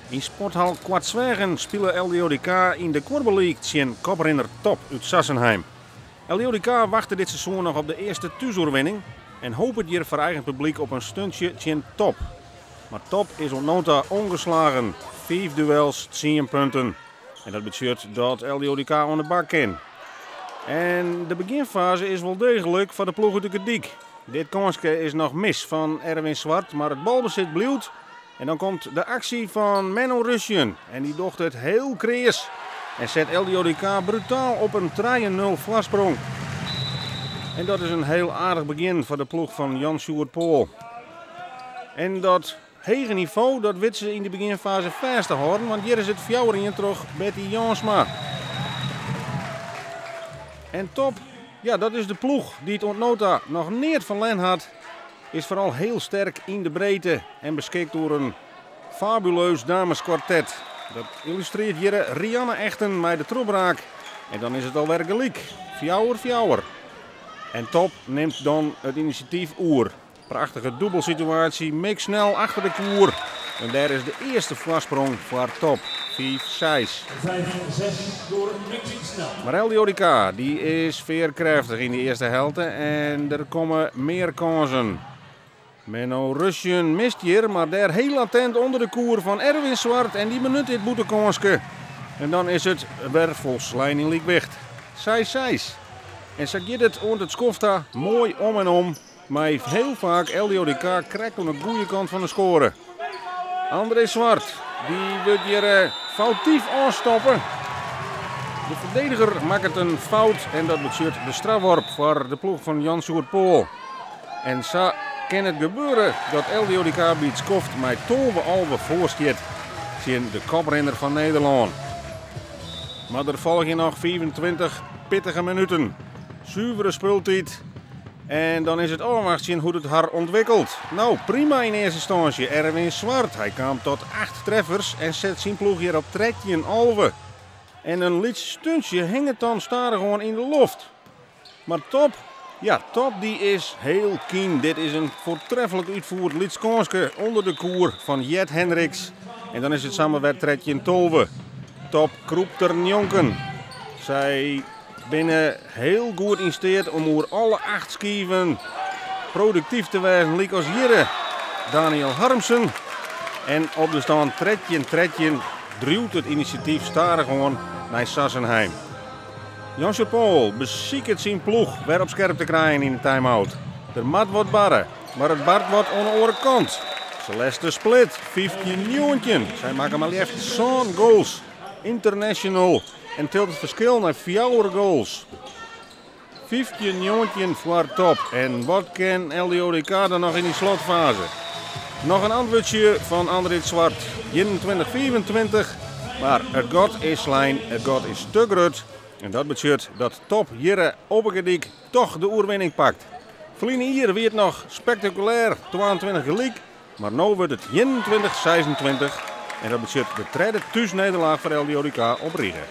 Yn sporthal Koartsweagen spile LDODK yn de Kuorbal League tsjin koprinner Top út Sassenheim. LDODK wachte dit seizoen noch op de earste thúsoerwinning en hopet hjir foar eigen publyk op in stuntsje tsjin Top. Mar Top is oant no ta ûngeslagen, fiif duels, tsien punten. En dat betsjut dat LDODK oan de bak kin. En de begjinfaze is wol deeglik foar de ploech út de Gerdyk. Dit kânske is noch mis fan Erwin Zwart, mar it balbesit bliuwt. En dan komt de aksje fan Menno Rusjen en dy docht it hiel kreas en set LDODK brutaal op in 3-0 foarsprong. En dat is in hiel aardich begjin foar de ploech fan Jan Sjoerd Pool. En dat hege nivo dat wit se yn de begjinfaze fêst te hâlden, want hjir is it 4-1 troch Betty Jansma. En Top, ja, dat is de ploech dy't oant no ta noch neat ferlern hat. Is foaral hiel sterk yn de breedte en beskikt oer in fabuleus dameskwartet. Dat yllustrearret hjir Rianne Echten mei de trochbraak. En dan is it alwer gelyk. 4-4. En Top nimt dan it inisjatyf oer. Prachtige dûbelsituaasje. Mick Snel achter de koer. En dêr is de earste foarsprong foar Top. 5-6. 5-6 door Mick Snel. Mar LDODK dy is fearkrêftich yn de earste helte en der komme mear kânsen. Menno Rusjen mist hjir, mar dêr hiel attent ûnder de koer fan Erwin Zwart en dy benut dit bûtenkânske. En dan is it wer folslein yn lykwicht. 6-6. En sa giet it oant it skoft ta moai om en om, mei hiel faak LDODK krekt oan de goede kant fan de skoare. André Zwart, dy wurdt hjir foutyf ôfstoppe. De ferdediger makket in fout en dat betsjut de strafworp foar de ploech fan Jan Sjoerd Pool. En sa kin it gebeure dat LDODK by it skoft mei 12-11 foar stiet tsjin de koprinner fan Nederlân. Mar der folgje noch 25 pittige minuten. Suvere spultiid. En dan is it ôfwachtsjen hoe't it har ûntwikkelt. No, prima yn earste ynstânsje. Erwin Zwart, hy kaam tot 8 treffers en set syn ploech hjir op 13-11. En in lyts stuntsje hinget dan stadichoan yn de loft. Mar Top, ja, Top dy is hiel kyn. Dit is in foartreflik útfierd lyts kânske ûnder de koer fan Jet Hendricks. En dan is it samar wer 13-12. Top krûpt der njonken. Sy binne hiel goed yn steat om oer alle 8 skiven produktyf te wêzen, lykas hjirre Daniel Harmsen. En op de stân 13-13 driuwt it inisjatyf stadichoan nei Sassenheim. Jan Pool besiket syn ploech wer op skerp te krijen yn de time-out. Der moat wat barre, mar it bart wat oan de oare kant. Celeste Split, 15-19. Sy makke mar leafst 7 goals. International. En tilt it ferskil nei 4 goals. 15-19 foar Top. En wat kin LDODK dan noch yn dy slotfaze? Noch in antwurdsje fan André Zwart. 21-25. Mar it gat is slein, it gat is te grut. En dat betsjut dat Top hjir op 'e Gerdyk dochs de oerwinning pakt. Ferline jier wie it noch spektakulêr 22 gelyk. Mar no wurdt it 21-26. En dat betsjut de tredde thúsnederlaach foar LDODK op rige.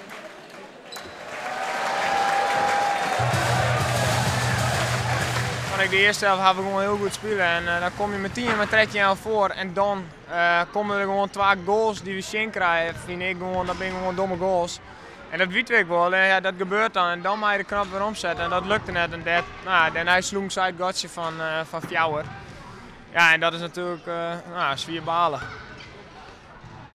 Want de earste helft ha we gewoan hiel goed spile. En dan komme je metien mei 13 foar. En dan komme der gewoan 2 goals dy't we tsjin krije. Fyn ik gewoan, dat binne gewoan domme goals. En dat witte we wol. En ja, dat gebeurt dan. En dan moatte je de knop wer omsette. En dat lukte net. En dêrnei sloegen sy it gatsje fan fjouwer. Ja, en dat is natuerlik swier balen.